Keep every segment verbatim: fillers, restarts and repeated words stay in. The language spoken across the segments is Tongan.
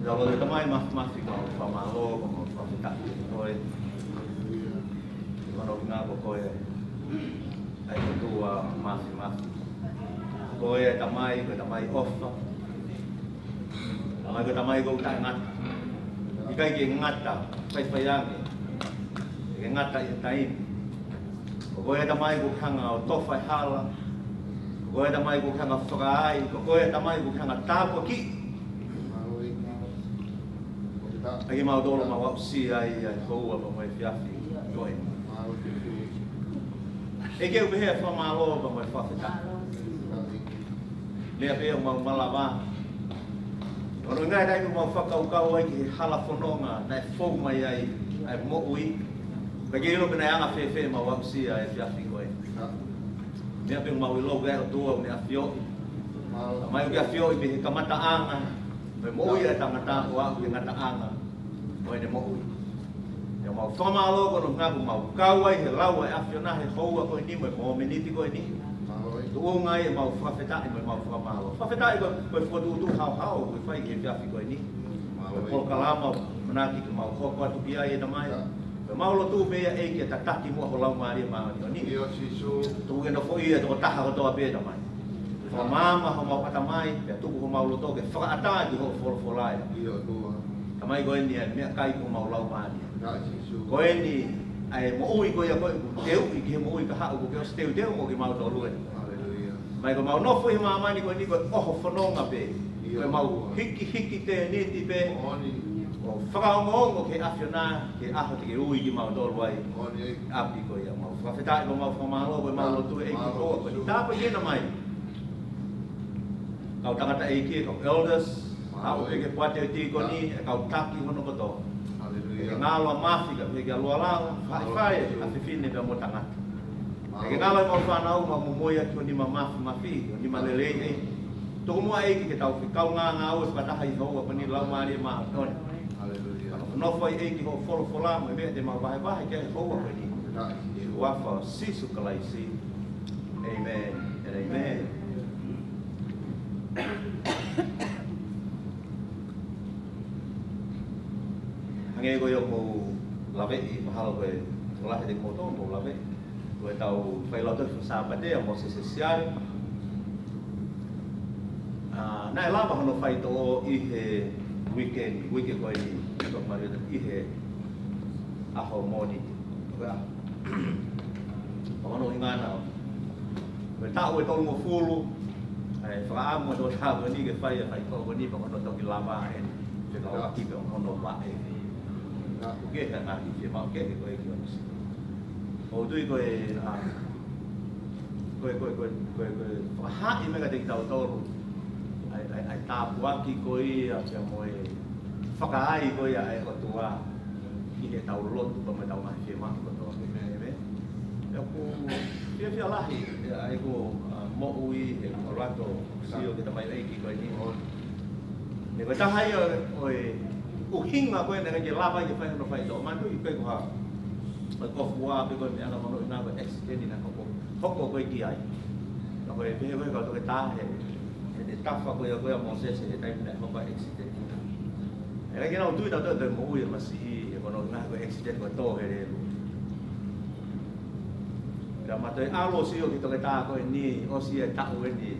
Tau lotu. Tamai Māfimafi, mau fakamālō, mau fakafetaʻi kiate koe. Koeʻuhi ko koe ʻa e ʻOtua Māfimafi. Ko koe ʻa e Tamai, ko e Tamai ʻofa. Tamai, ko e Tamai ʻoku taʻengata. ʻIkai ke ngata, faifai ange. Ke ngata ʻi he taimi. Ko koe ʻa e Tamai ʻoku ke hanga ʻo tofa e hala. Ko koe ʻa e Tamai ʻoku ke hanga ʻo fakaai. Ko koe ʻa e Tamai ʻoku ke hanga ʻo tāpuakiʻi. ʻA kimautolu ʻoku mau aʻusia ai ʻa e houa pea mo e efiafi ko eni. ʻEiki, ʻoku pehē ʻa e fakamālō pea mo e fakafetaʻi. Meʻa pē ʻoku mau malava. Ko hono ʻuhinga he taimi ʻoku mau fakakaukau ai ki he hala fononga naʻe fou mai ai ʻa e moʻui. Ka ke ʻilo pe naʻe anga fēfē ʻemau aʻusia ʻa e efiafi ko eni. Meʻa pē ʻoku mau ʻilo ʻoku ʻi ai e ʻOtua ʻoku ne ʻafioʻi. Tamai, ʻoku ke ʻafioʻi mei he kamataʻanga ʻo e moʻui ʻa e tangata ʻo aʻu ki he ngataʻanga ʻo ʻene moʻui. ʻOku mau fakamālō koeʻuhi ko hono ʻuhinga ʻoku mau kau ai he lau ʻa e ʻAfiona he houa ko eni mo e mōmeniti ko eni. Tuʻunga ai ʻemau fakafetaʻi mo ʻemau fakamālō. Fakafetaʻi ko e, ko e fokotuʻutuʻu haohaoa ʻoku ke fai ki he efiafi ko eni. Ko e polokalama ʻoku ʻamanaki ke mau hoko atu ki ai, ʻe Tamai. Ko ʻemau lotu pē ia, ʻEiki, ke tataki muʻa ho Laumālie Māʻoniʻoni. Tuku ke nofoʻia e tokotaha kotoa pē, Tamai. Fakamaama homau ʻatamai, pea tuku homau loto ke fakaʻatā ki hoʻo folofola ē. Tamai, ko eni ʻa e meʻakai ki homau laumālie. Ko eni ʻa e moʻui ko ia ko ē ʻoku teuʻi ki he moʻui ka haʻu ʻoku ke ʻosi teuteu mo kimautolu ē. Tamai, ko ʻemau nofo ʻi māmani ko eni ko e ʻoho fononga pē. Ko ʻemau hikihiki tēniti pē. ʻO fakaongoongo ki he ʻAfiona, ki he ʻaho te ke ui kimautolu ai. ʻApi ko ia mau fakafetaʻi, ko ʻemau fakamālō, ko ʻemau lotu, ʻEiki, ko e tāpuekina mai kau tangataʻeiki, kau elders, ʻa ē ʻoku ʻi he poate ʻo e tīkoni, ʻa e kau taki hono kotoa. ʻEiki, ngalo ʻa Mafi, kae pehē kia Lualala, Faifai, ʻa fefine pea mo tangata. ʻEiki, ngalo ʻemau fānau, mau momoi ʻaki ho nima māfimafi, ho nima lelei, ʻEiki. Tuku muʻa, ʻEiki, ke tau fekau ngāngāue fakataha ʻi he houa ko eni, Laumālie Māʻoniʻoni. Nofo ai, ʻEiki, hoʻo folofola mo e meʻa te mau vahevahe ki ai he houa ko eni. ʻI he huafa ʻo Sīsū Kalaisi. Amen and amen. Hangē ko ia ʻoku mou laveʻi, mahalo ko e tokolahi ʻiate kimoutolu ʻoku mou laveʻi, ko ʻetau failautohi faka-Sāpate ʻa Mōsese Siale. ʻA, naʻe lava hono faitoʻo ʻi he weekend, uike ko eni, ʻi he ʻaho Mōnite. Ko ia. Pea ko hono ʻuhinga naʻe, ko e taʻu ʻe tolungofulu, ʻa e fakaʻamu ʻa e tokotaha ko eni ke fai ʻa e faitoʻo ko eni, pea ko hono toki lava ʻeni, fekauʻaki pea mo hono vaʻe. Naʻe ʻoku kehe ʻa e ngaahi fiemaʻu kehe ko ē ki ʻOsi. ʻOku ou tui ko e, ʻa, ko e, ko e, ko e, ko e, ko e fakahaaʻi mai kiate kitautolu ʻa e, ʻa e, ʻa e tāpuaki ko ia pea mo e fakaai ko ia ʻa e ʻOtua ʻi heʻetau lotu pea mo ʻetau ngaahi fiemaʻu kotoa. ʻĒmeni. Pea ʻoku fiefia lahi ʻa ʻeku, ʻa, moʻui he ʻalu atu ʻo sio ki he tamaioʻeiki ko eni. He ko e taha ia ʻo e ʻuhinga ko ē naʻe ʻikai ke lava ai ke fai hono faitoʻo. Manatuʻi pe ko ha, ko e kōfua pe ko e meʻa, ka ko hono ʻuhinga ko e accident naʻe hoko, hoko ko ē ki ai. Ka ko e pehē ko ē ʻe he kau toketā he, he tafa ko ia ko ē ʻa Mōsese he taimi naʻe hoko ai e accident. ʻE ʻikai ke nau tui nautolu ʻe toe moʻui e masiʻi, he ko hono ʻuhinga ko e accident ko e tō he lelu. Pea ma toe ʻalu ʻo sio ki he toketā ko eni, ʻosi e taʻu eni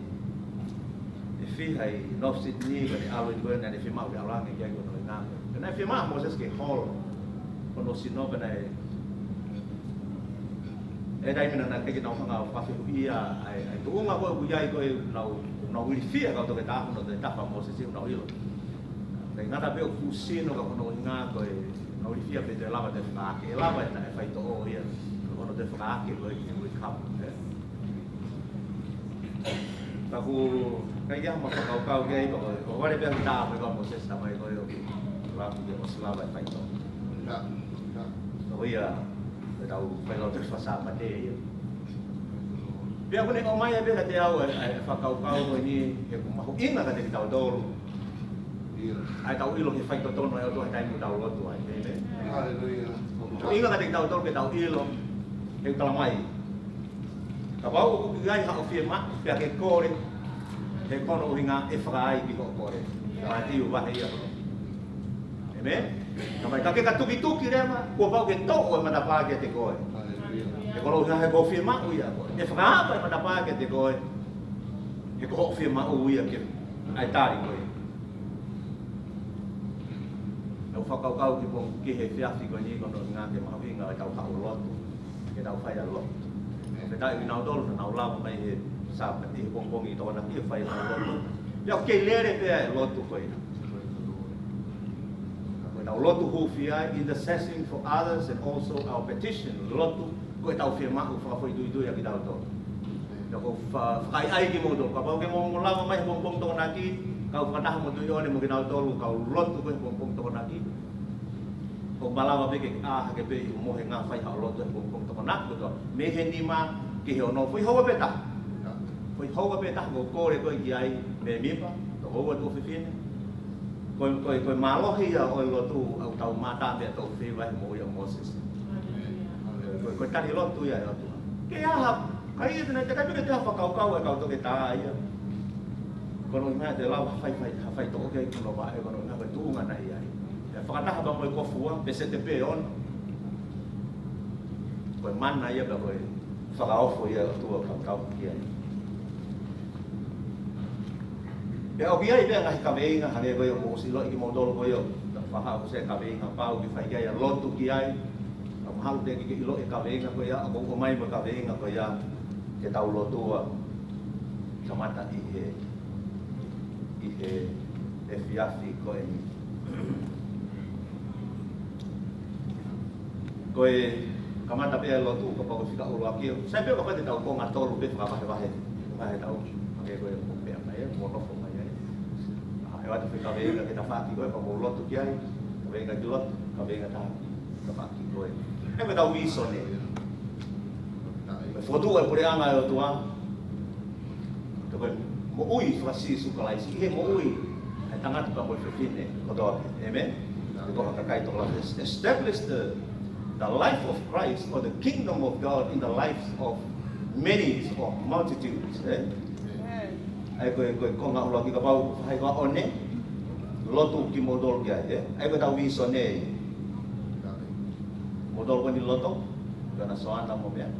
ʻe fiha ʻi North Sydney, ka ne ʻalu ʻi ko ē naʻa ne fiemaʻu ke ʻalu ange ki ai ko hono ʻuhinga ko ē. Pea naʻe fiemaʻu ʻe Mōsese ke haul hono sino pea naʻe, ʻi he taimi naʻe ʻikai ke nau hanga ʻo fakafehuʻia ʻa e, ʻa e tuʻunga ko ē ʻoku ʻi ai ko ē, nau, nau ilifia e kau toketā hono toe tafa ʻa Mōsese, nau ʻilo. Naʻe ngata pē ʻoku fuʻu sino ka ko hono ʻuhinga ko e, nau ilifia pe te lava ʻo toe fakaake, ʻe lava ʻe naʻe faitoʻo ia, ko hono toe fakaake ko ē ki he recover, ē. Ka ʻoku ʻikai ke ʻi ai haʻama fakakaukau ki ai, pea ko e, ʻohovale pē ʻa e tā ko ē ʻa Mōsese, tamai ko ē ʻoku lava ke ʻosi lava e faitoʻo. Ka ko ia, ko ʻetau failautohi faka-Sāpate ia. Pea ʻoku ne ʻomai ai pē kiate au e, e fakakaukau ko eni, he ʻoku mahuʻinga kiate kitautolu ʻa ʻetau ʻilo ki he faitotonu ʻa e ʻOtua he taimi ʻoku tau lotu ai. ʻĒmeni. Mahuʻinga kiate kitautolu ke tau ʻilo, he ʻoku talamai, kapau ʻoku ʻi ai haʻo fiemaʻu, pea ke kole, he ko hono ʻuhinga ʻe fakaai ki hoʻo kole. Mātiu vahe ia ko ē. Amen? Ka mai, ka ke ka tukituki leva, kuo pau ke toʻo e matapā kiate koe. He ko hoʻo ʻuhinga he ko hoʻo fiemaʻu ia koe. ʻE fakaava e matapā kiate koe. He ko hoʻo fiemaʻu ia ke ʻai tali koe. ʻOku ou fakakaukau ki he pongipongi, ki he efiafi ko eni, ko hono ʻuhinga ke mahuʻinga ʻetau haʻu lotu, ke tau fai ʻa e lotu. Fakafetaʻi kinautolu naʻa nau lava mai he Sāpate, he pongipongi Tokonaki, ʻo fai ʻa e lotu. ʻIo, ke lele pē ʻa e lotu ko ia. Ko ʻetau lotu hūfia, intercessing for others and also our petition. Lotu, ko ʻetau fiemaʻu fakafoʻituitui ʻa kitautolu. ʻIo, ʻoku ou fa-, fakaʻaiʻai kimoutolu. Kapau ʻoku ke mou, mou lava mai he pongipongi Tokonaki, kau fakataha mo Tuʻiʻone mo kinautolu, kau lotu ko ē he pongipongi Tokonaki. ʻOku malava pē ke ʻā hake pē ʻi hoʻo mohenga, fai haʻo lotu he pongipongi Tokonaki, ko e toʻo mei he nima ki he ono, foʻi houa pē taha. Foʻi houa pē taha ʻoku ou kole koe ki ai, mēmipa, tokoua, tuofefine. Ko e, ko e, ko e mālohi ia ʻo e lotu ʻoku tau mātā pē ʻa e toʻu feiva he moʻui ʻa Mōsese. Ko e, ko e tali lotu ia ʻa e ʻOtua. Ke ʻaha, ka ʻi ai e tena, te kai pē ke te ʻaha fakakaukau ʻa e kau toketā ia. Ko hono ʻuhinga te lava fai, fai, ha faitoʻo ki ai hono vaʻe, ko hono ʻuhinga ko e tuʻunga naʻe ʻi ai. ʻE fakataha pē mo e kofu ua, peseti pē ʻe ono. Ko e mana ia pea ko e fakaofo ia ʻa e ʻOtua ʻoku tau ki ai. Pea ʻoku ʻi ai pē ngaahi kaveinga, hangē ko ia ʻoku mou ʻosi ʻiloʻi kimoutolu ko ia, ta faha ko e kaveinga pau ke fai ki ai ʻa e lotu ki ai. Ka mahalo te ke ʻiloʻi e kaveinga ko ia, ʻoku ʻomai mo e kaveinga ko ia ke tau lotua. Kamata ʻi he, ʻi he efiafi ko eni. Ko e kamata pē ʻa e lotu, kapau ko e fika ʻuluaki. Sai pē kapau te tau konga tolu pē fakavahevahe. Vahe tau. Hangē ko ia ʻoku pea mai, ʻoku nofo mai ai. ʻA, ʻe ʻoatu e foʻi kaveinga ke tafaʻaki ko ē, kapau ʻoku lotu ki ai. Kaveinga ki lotu, kaveinga taha. Tafaʻaki ko ē. ʻE, ko ʻetau vīsone. Ko e fokotuʻu ʻa e puleʻanga ʻo e ʻOtua. Ko e moʻui faka-Sīsū Kalaisi, ʻi he moʻui ʻa e tangata pea mo e fefine kotoa pē. Amen? Ko e kakai tokolahi. Establish the, the life of Christ or the kingdom of God in the lives of many or multitudes. Eh? Amen. ʻA ia ko e, ko e konga ʻuluaki, kapau ʻoku fai ko ʻene lotu kimoutolu ki ai, eh? ʻA ia ko ʻetau vīsone. Kimoutolu ko eni loto, ko ena Soana mo meʻa.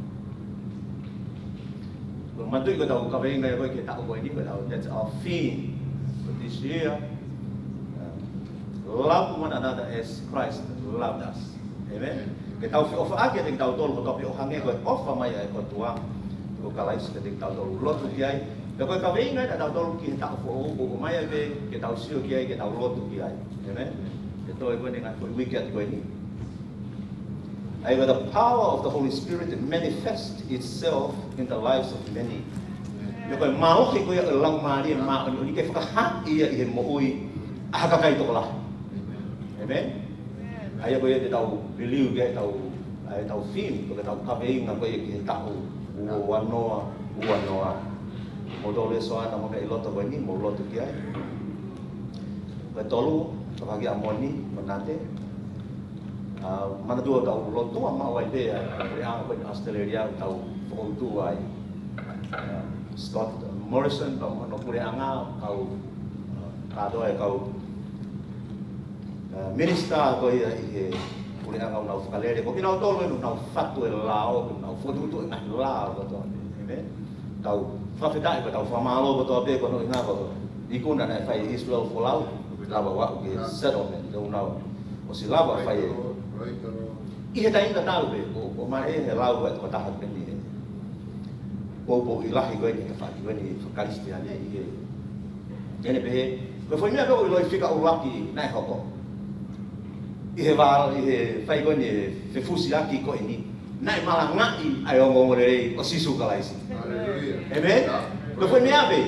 Ko e manatuʻi ko ʻetau kaveinga ia ko ē ki he taʻu ko eni, ko ʻetau, that's our theme for this year. Uh, love one another as Christ loved us. Amen. Ke tau feʻofaʻaki ʻiate kitautolu kotoa pē ʻo hangē ko e ʻofa mai ʻa e ʻOtua ko Kalaisi kiate kitautolu, lotu ki ai. Pea ko e kaveinga ia ʻatautolu ki he taʻu foʻou, ʻoku ʻomai ai pē ke tau sio ki ai, ke tau lotu ki ai. Amen. Ke toe ko eni ngaahi foʻi uike atu ko eni. ʻA ia, the power of the Holy Spirit manifests itself in the lives of many. Ia ko e mālohi ko ia ʻo e Laumālie Māʻoniʻoni ke fakahā ia ʻi he moʻui ʻa ha kakai tokolahi. Amen. ʻA ia ko ia te tau liliu ki ai ʻetau, ʻa ʻetau theme, ko ʻetau kaveinga ko ia ki he taʻu ua noa, ua noa. Mou tau lea Soana mo meʻa ʻi loto ko eni, mou lotu ki ai. Ko e tolu, tafaʻaki ʻa Moni, mo Nate. ʻA, manatuʻi ʻoku tau lotua maʻu ai pē ʻa e puleʻanga ko eni ʻAositelēlia ʻoku tau fokoutua ai. ʻA, Scott Morrison, pea mo hono puleʻanga, kau, ʻa, kātoa e kau, ʻa, minisitā ko ia ʻi he puleʻanga ʻoku nau fakalele. Ko kinautolu eni ʻoku nau fatu e lao, ʻoku nau fokotuʻutuʻu e ngaahi lao kotoa. Amen. Tau fakafetaʻi pea tau fakamālō kotoa pē ko hono ʻuhinga ko e ikuna naʻe fai ʻe ʻIsileli Folau, lava ʻo aʻu ki he settlement, ʻoku nau ʻosi lava fai ē. ʻI he taimi tatau pē, ko, ko mai ē he lau ʻa e tokotaha ko eni ē. Poupou ʻi lahi ko eni, ka fai ko eni, fakakalisitiane ʻi he. Ene pehē, ko e foʻi meʻa pē ʻoku ʻiloʻi fika ʻuluaki naʻe hoko. ʻI he val, ʻi he fai ko eni, fefusiaki ko eni. Naʻe malangaʻi ʻa e ongoongolelei ʻo Sīsū Kalaisi. Hallelujah. Amen? Ko e foʻi meʻa pē.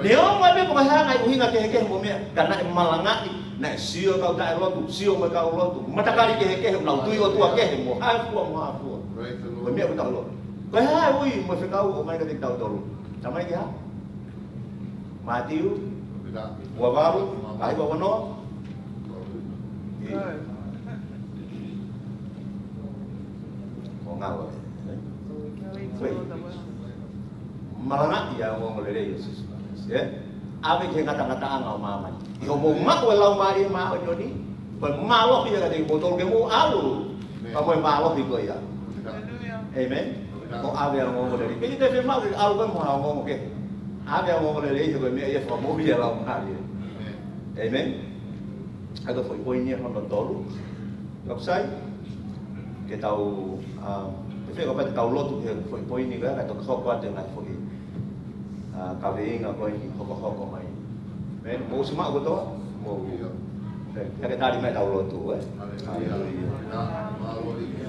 Neongo pē ko e hā e ngaahi ʻuhinga kehekehe mo e meʻa, ka naʻe malangaʻi, naʻe sio e kau taʻelotu, sio mo e kau lotu, matakali kehekehe, ʻenau tui ʻOtua kehe, mo hā fua, mo hā fua. Praise the Lord. Ko e meʻa ʻoku tau lotu. Ko e hā e ui mo e fekau ʻoku ʻomai kiate kitautolu. Tau mai ki hā? Mātiu, ua valu, vahe ua noa. ʻIo. ʻO ngalo, ē? Malangaʻi ʻa e ongoongolelei ʻo Sīsū Kalaisi, ē? ʻAve ki he ngatangataʻanga ʻo māmani. ʻI hoʻomou maʻu e Laumālie Māʻoniʻoni, Ko e mālohi ia kiate kimoutolu ke mou ʻalu. Ka ko e mālohi ko ia. Amen. Ko e ʻave ʻa e ongoongolelei. Pea ʻikai te fiemaʻu ke ʻalu koe mo ha ongoongo kehe. ʻAve ʻa e ongoongolelei he ko e meʻa ia ʻe fakamoʻui ai e laumālie. Amen. ʻA ia ko e foʻi poini ia hono tolu. Lokusai. Ke tau, um, pe fē kapau te tau lotu ki he foʻi poini ko ia, kae toki hoko atu e ngaahi foʻi, uh, kaveinga ko eni hokohoko mai. Amen. Mou ʻosi maʻu kotoa, mou. ʻIo. Pea, pea ke tali mai ʻetau lotu, ē? Haleluia. Haleluia.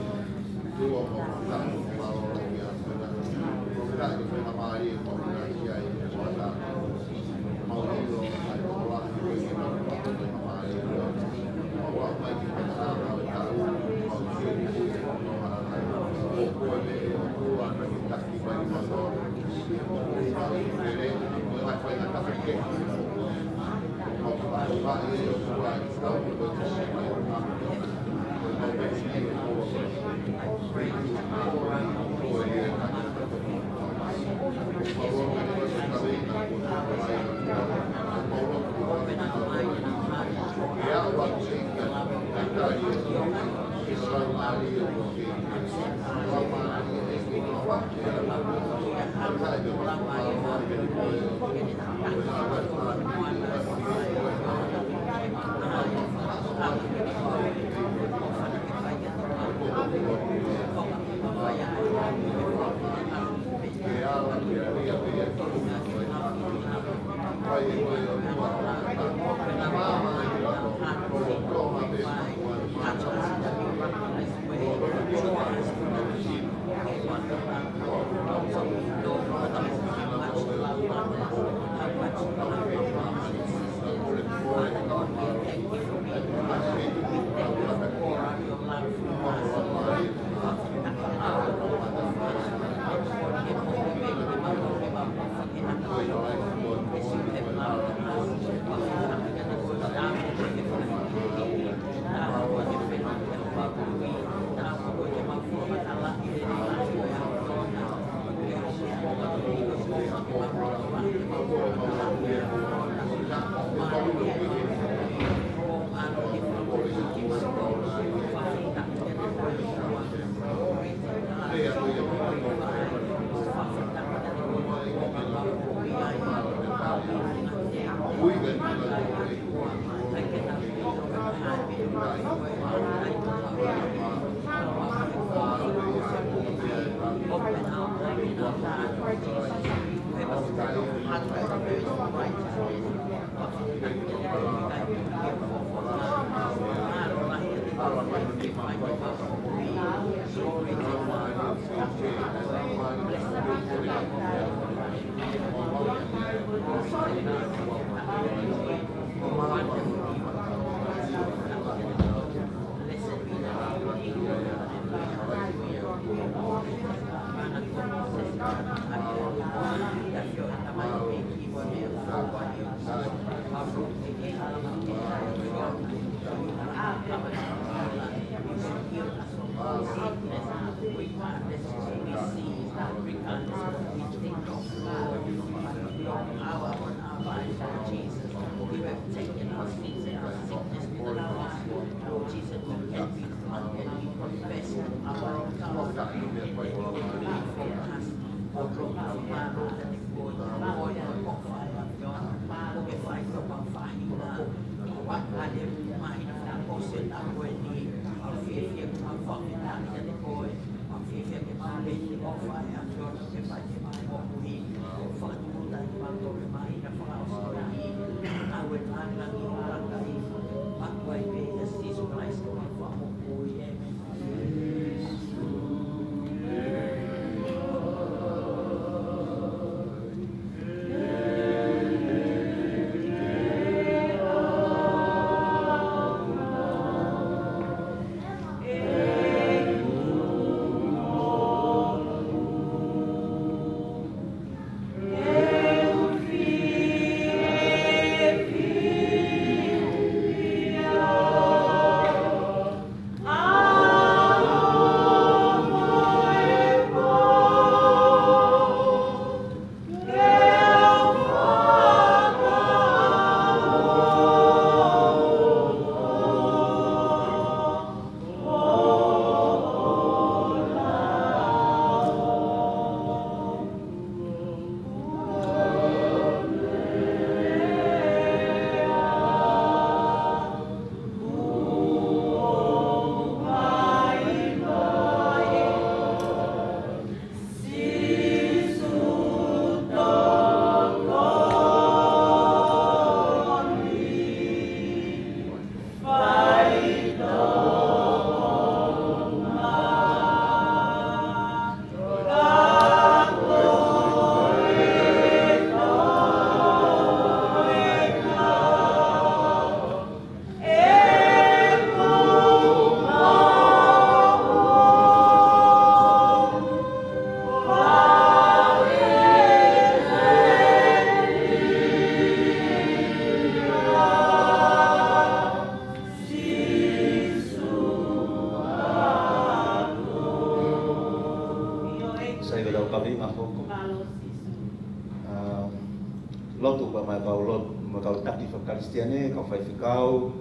Kau lotu, mo e kau taki fakakalisitiane, kau faifekau,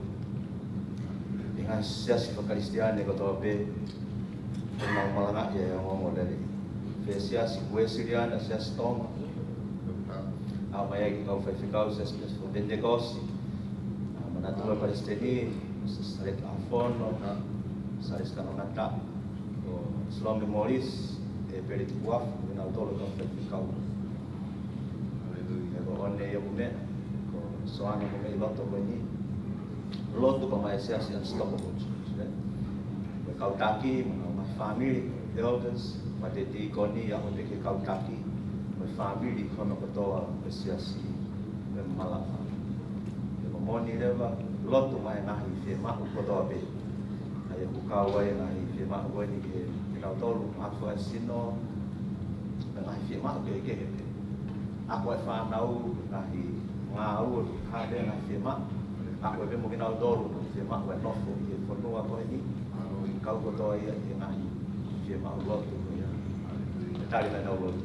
ʻi he ngaahi siasi fakakalisitiane kotoa pē, ʻoku nau malangaʻi e ongoongolelei. Pea siasi Uēsiliana, siasi Tonga. ʻA mai ai ki he kau faifekau, siasi Penitekosi. ʻA, manatu ʻa e palesiteni, Sister Saleti ʻAhofono, Salesi Kanongata, ko Salome Morris, ʻa Peleti Kuafu, mo kinautolu kau faifekau. Haleluia. Ko e ʻofa ia ʻoku meʻa, ko Soana ʻoku meʻa ʻi loto ko eni. Lotu pea mo e siasi Unstoppable Church, ē? Ko e kau taki, mo e ngaahi fāmili, elders, pea mo e tīkoni, ʻa ia ko e kau taki, mo e fāmili hono kotoa, ko e siasi, mo e malanga. Ko e moʻoni leva, lotu mai ngaahi fiemaʻu kotoa pē. ʻA ia ʻoku kau ai ngaahi fiemaʻu ko eni ki he, kinautolu, ako fakasino, mo e ngaahi fiemaʻu kehekehe pē. Ako e fānau, ngaahi ngāue, hā pē ngaahi fiemaʻu. Ako pē mo kinautolu, fiemaʻu e nofo ʻi he fonua ko eni. Kau kotoa ia ʻi he ngaahi fiemaʻu lotu ko ia. Tali mai ʻetau lotu.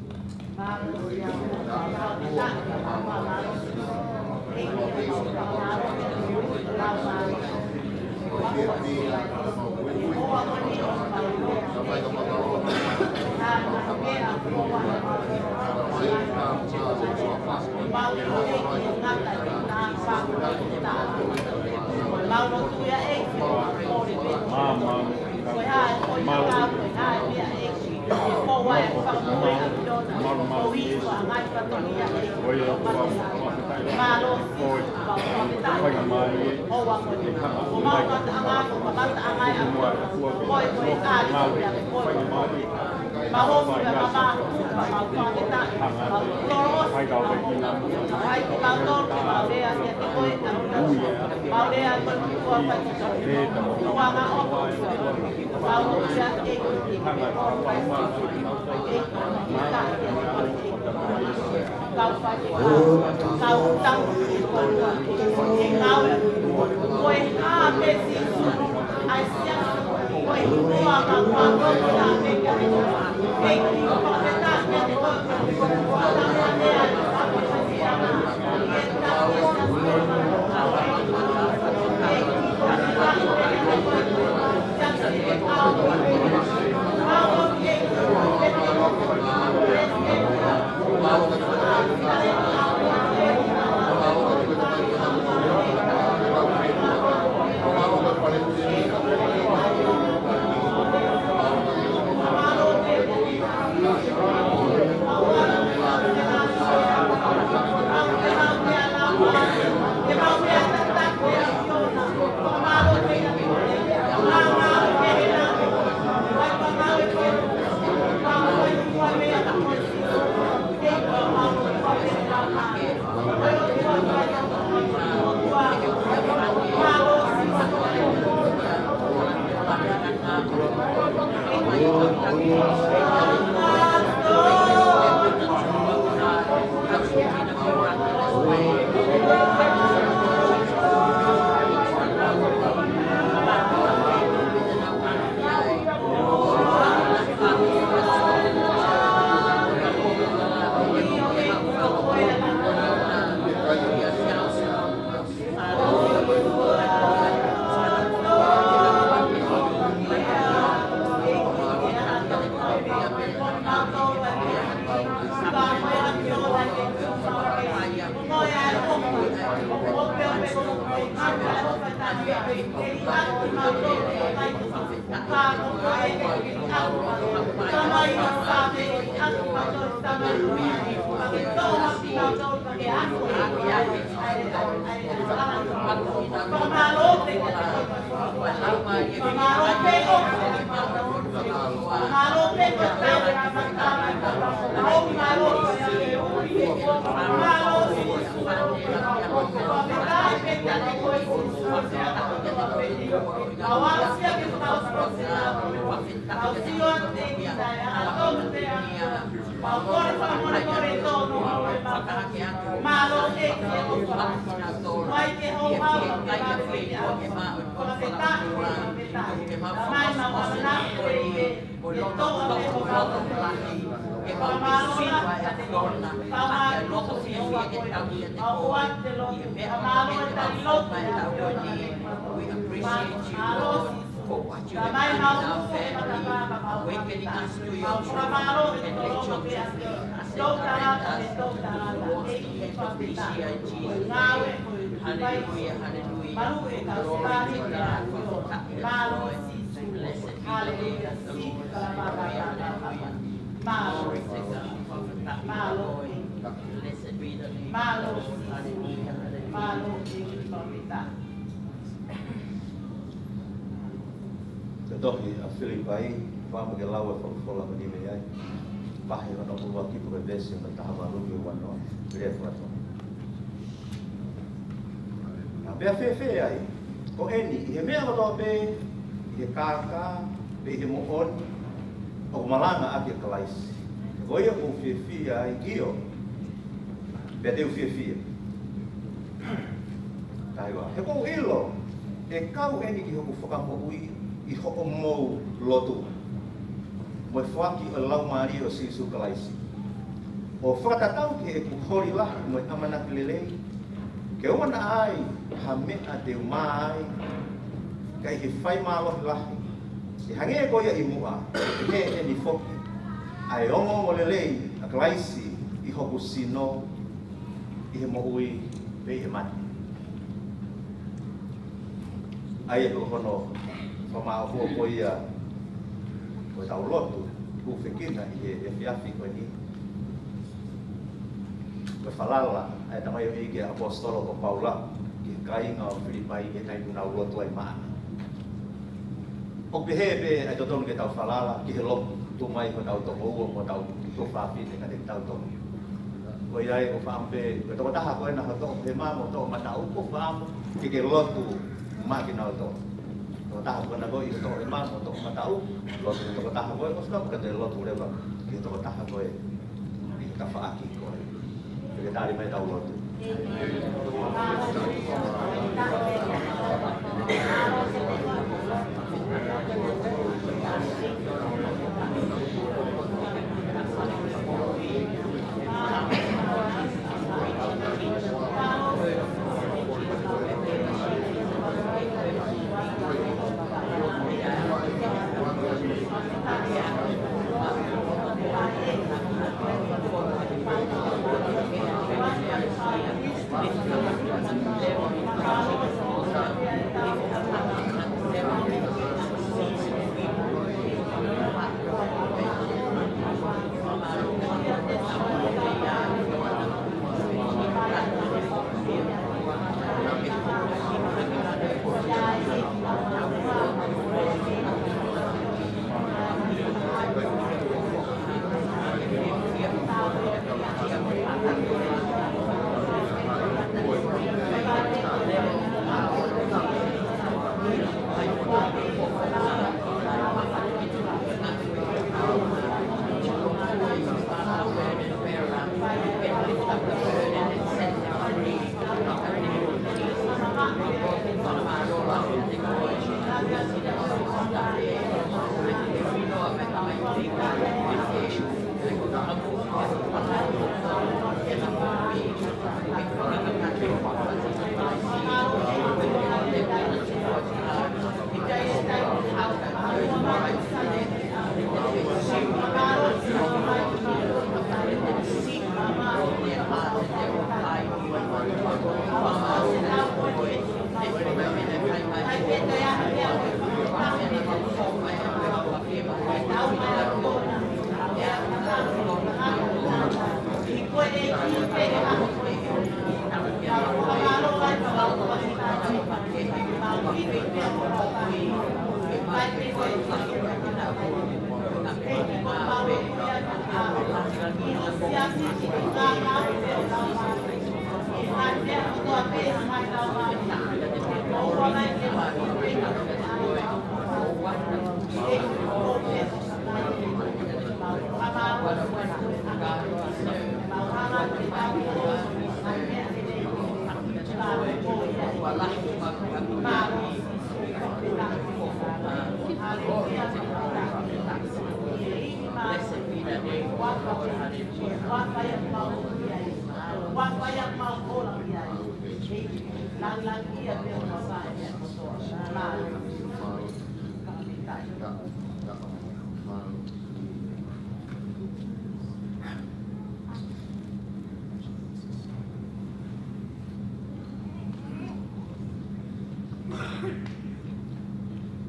Ke mau sio ai ʻa e kona, ʻa e loto fiefia ke tau ia te koe. ʻI he meʻa kotoa pē ʻoku mau fai ʻe tau koe ni, we appreciate you, Lord, for what you have done in our family, awakening us to your truth, and let your truth be as a direct us to the lost and the helpless here in Jesus' name. Hallelujah, hallelujah. Glory to God for the Lord. Blessed be the name of the Lord. Hallelujah, hallelujah. Glory to God for the Lord. Blessed be the name of the Lord. Hallelujah, hallelujah. Te tohi ʻa Filipai, fakaʻamu ke lau e folofola ko eni mei ai. Vahe hono ʻuluaki pea ko e veesi hono taha valu ki he uanoa. Lea fakataha. Naʻa pea fēfē ai, ko eni, ʻi he meʻa kotoa pē, ʻi he kākā, pe ʻi he moʻoni, ʻoku malanga ʻaki ʻa Kalaisi. Ko ia ʻoku ou fiefia ai, ʻio, pea te u fiefia. Taha ua, he ʻoku ou ʻilo, ʻe kau eni ki hoku fakamoʻui ʻi hoʻomou lotu, mo e foaki ʻo e Laumālie ʻo Sīsū Kalaisi, ʻo fakatatau ki heʻeku holi lahi mo e ʻamanaki lelei, ke ʻoua naʻa ai ha meʻa te u mā ai, ka ʻi he fai mālohi lahi, ʻe hangē ko ia ʻi muʻa, ʻe hē eni foki ʻa e ongoongolelei ʻa Kalaisi ʻi hoku sino, ʻi he moʻui pe ʻi he mate. ʻA ia ko hono fakamāʻopoʻopo ia ʻo ʻetau lotu, ʻoku fekina ʻi he efiafi ko eni. Ko e falala ʻa e tamaioʻeiki ʻa e ʻaposetolo ko Paula ki he kāinga ʻo Filipai ʻi he taimi ʻoku nau lotu ai maʻana. ʻOku pehē pē ʻa e totonu ke tau falala ki he lotu mai hotau tokoua mo hotau tuofāfine kiate kitautolu. Ko ia ai ʻoku ou fakaʻamu pē, ko e tokotaha ko ena hoʻo toʻo hema mo hoʻo toʻo mataʻu, ʻoku ou fakaʻamu ke ke lotu maʻa kinautolu. Tokotaha ko ena ko ē ʻi hoʻo toʻo hema mo hoʻo toʻo mataʻu, lotu ki he tokotaha ko ē, ʻosi ka pea ke lotu leva ki he tokotaha ko ē ʻi he tafaʻaki ko ē. Ke tali mai ʻetau lotu.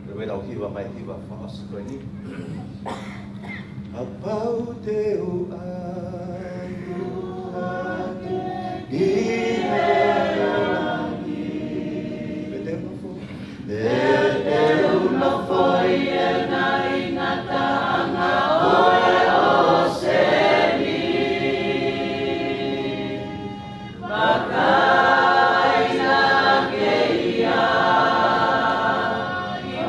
Ko e meʻa ʻoku hiva mai, hiva fakaʻosi ko eni. Kapau te u ʻalu atu ki he langi. Pea te u nofo. Pea te u nofo ʻi he ngaahi ngataʻanga ʻo e ʻōseni. Vakai naʻa ke ʻi ai,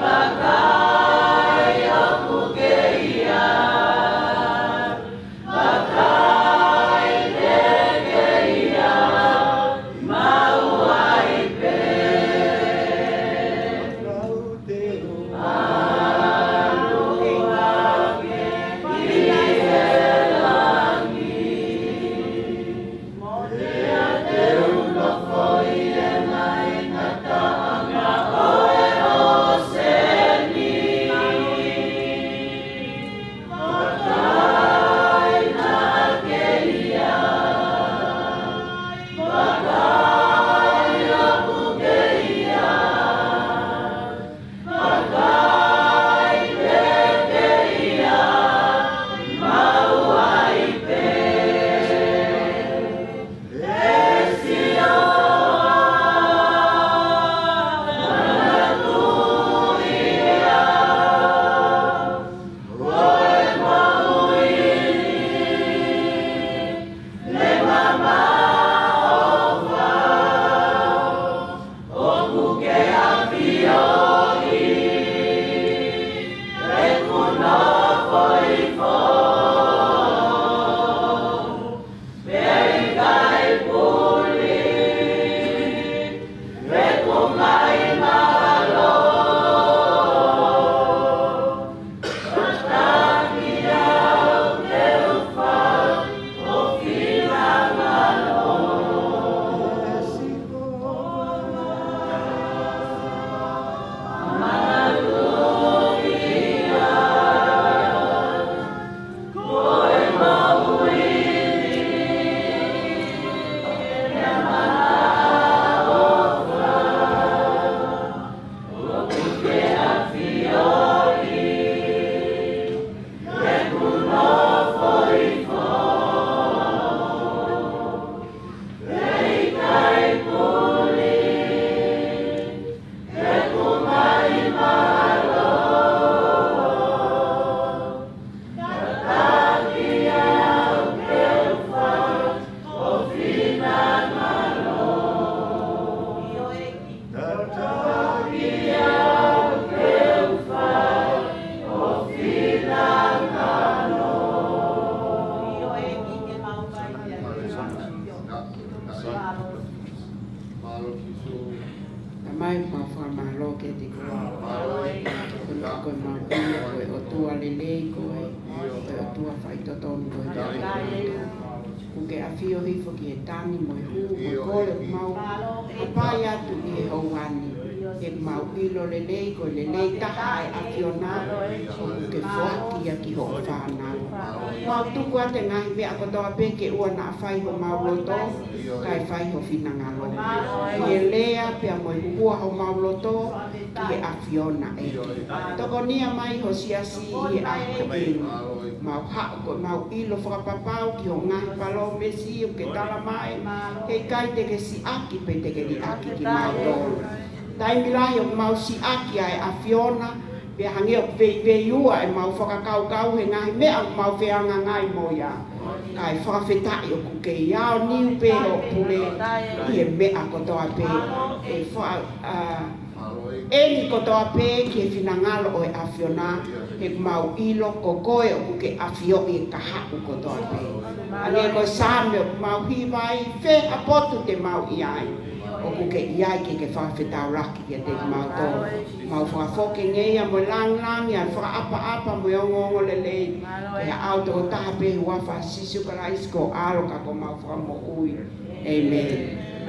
vakai ʻoku ke ʻi ai, vakai te ke ʻi ai, maʻu ai pē. Kapau te u ʻalu hake ki he langi. ʻOku ke ʻafioʻi ʻeku nofo hifo, pea ʻikai puli ʻeku ngaahi mālō. Tamai, mau fakamālō kiate koe. Ko e, ko e mau ʻilo ko e ʻOtua lelei koe, ko e ʻOtua faitotonu koe kiate kitautolu. ʻOku ke ʻafio hifo ki he tangi mo e hū mo e kole ʻoku mau hapai atu ʻi he houa ni. ʻOku mau ʻilo lelei ko e lelei taha ʻa e ʻAfiona, ʻoku ke foaki ia ki hoʻo fānau. Mau tuku atu e ngaahi meʻa kotoa pē ke ʻoua naʻa fai homau loto, kae fai ho finangalo. ʻI he lea pea mo e huhua homau loto ki he ʻAfiona ē. Tokonia mai ho siasi ʻi he ʻaho ko eni. Mau haʻu ko e mau ʻilo fakapapau ki hoʻo ngaahi palōmesi ʻoku ke tala mai, heʻikai te ke siʻaki pe te ke liʻaki kimautolu. Taimi lahi ʻoku mau siʻaki ʻa e ʻAfiona, pea hangē ʻoku veiveiua ʻemau fakakaukau he ngaahi meʻa ʻoku mau fehangahangai mo ia. Kae fakafetaʻi ʻoku kei aoniu pē hoʻo pule ʻi he meʻa kotoa pē, ʻe fa-, ʻa, ʻeni kotoa pē ki he finangalo ʻo e ʻAfiona, he ʻoku mau ʻilo ko koe ʻoku ke ʻafioʻi e kahaʻu kotoa pē. Hangē ko e Saame ʻoku mau hiva ai, fē ha potu te mau ʻi ai, ʻoku ke ʻi ai ke ke fakafetaulaki kiate kimautolu. Mau fakafoki ngeia mo e langilangi ʻa e fakaʻapaʻapa mo e ongoongolelei, ke haʻu tokotaha pē he huafa ʻo Sīsū Kalaisi ko ho ʻAlo ka ko homau Fakamoʻui. ʻĒmeni.